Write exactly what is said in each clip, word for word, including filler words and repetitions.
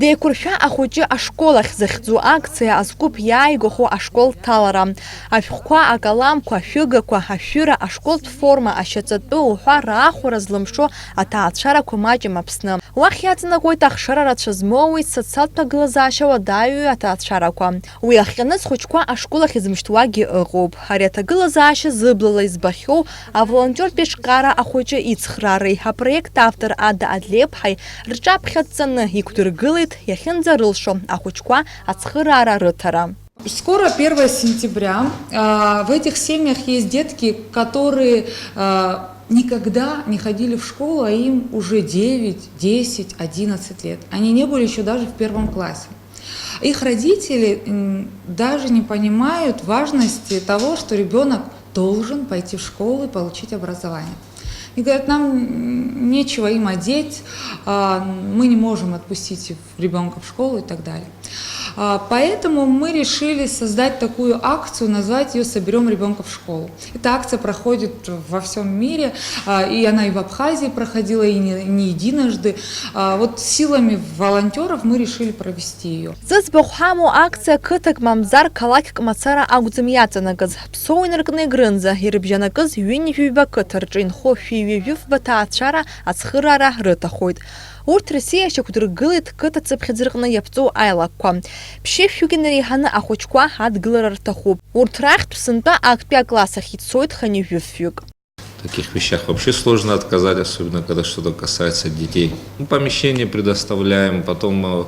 Деиқәыршәа ахәыҷы ашкол ахь захьӡу акциа азкәыԥ иааигәахо ашкол ҭалара. Ашәҟәқәа, акаламқәа, ашәыгақәа, ашәыра, ашколтә форма, ашьаҵатәы уҳәа раахәара злымшо аҭаацәарақәа маҷым Аԥсны. Уахь иаҵанакуеит ахшара рацәа змоуи социалтә ҭагылазаашьа уадаҩу аҭаацәарақәа. Уи ахҟьаны схәыҷқәа ашкол ахь измышьҭуагьы ыҟоуп. Ари аҭагылазаашьа зыблала избахьоу аволонтиортә еиҿкаара ахәыҷы ицхраареи апроект автор Ада Адлеиԥҳаи рҿаԥхьа дҵаны иқәдыргылеит иахьынӡарылшо ахәыҷқәа ацхыраара рыҭара. Скоро первое сентября. А, в этих семьях есть детки, которые, а, никогда не ходили в школу, а им уже девять, десять, одиннадцать лет. Они не были еще даже в первом классе. Их родители, м, даже не понимают важности того, что ребенок должен пойти в школу и получить образование. И говорят: «Нам, м, нечего им одеть, а, мы не можем отпустить ребенка в школу» и так далее. А, поэтому мы решили создать такую акцию, назвать её «Соберём ребёнка в школу». Эта акция проходит во всём мире, а, и она и в Абхазии проходила, и не, не единожды. А, вот силами волонтёров мы решили провести её. Зыӡбахә ҳамоу акциа қыҭак мамзар қалақьк мацара акәӡам иаҵанакыз. Ԥсоу инаркны Егрынӡа ирыбжьанакыз ҩынҩажәи жәаба қыҭа рҿы инхо шәи ҩажәи фба ҭаацәара ацхыраара рыҭахоит. Урҭ Россиа шьақәдыргылеит қыҭа цыԥхьаӡа рҟны иаԥҵоу аилакқәа. Ԥшьышәҩык инареиҳаны ахәыҷқәа адгылара рҭахуп. Урҭ рахьтә сынтәа актәи акласс ахь ицоит хынҩажәи фҩык. В таких вещах вообще сложно отказать, особенно когда что-то касается детей. Ну, помещение предоставляем, потом, э,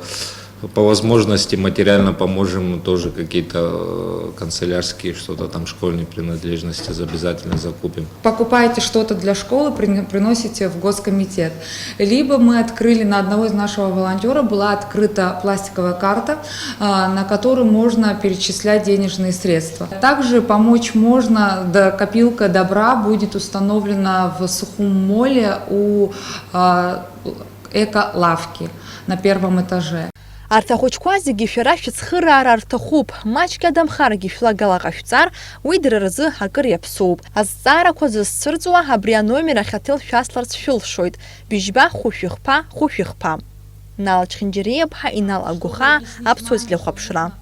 по возможности материально поможем, тоже какие-то, э, канцелярские, что-то там, школьные принадлежности обязательно закупим. Покупаете что-то для школы, прин-, приносите в госкомитет. Либо мы открыли, на одного из нашего волонтёра была открыта пластиковая карта, а, на которую можно перечислять денежные средства. Также помочь можно, до-, копилка добра будет установлена в Сухум-моле у, а, эко-лавки на первом этаже. Арҭ ахәыҷқәа зегьы шәара шәыцхыраара рҭахуп, маҷк адамхаргьы шәлагала ҟашәҵар, уи дара рзы акыр иаԥсоуп. Азҵаарақәа зызцәырҵуа абри аномер ахь аҭел шәасларц шәылшоит, быжьба хәышәыхԥа, хәышәыхԥа. Нал Чхинџьариа-ԥҳа, Инал Агәхаа, Аԥсуа телехәаԥшра.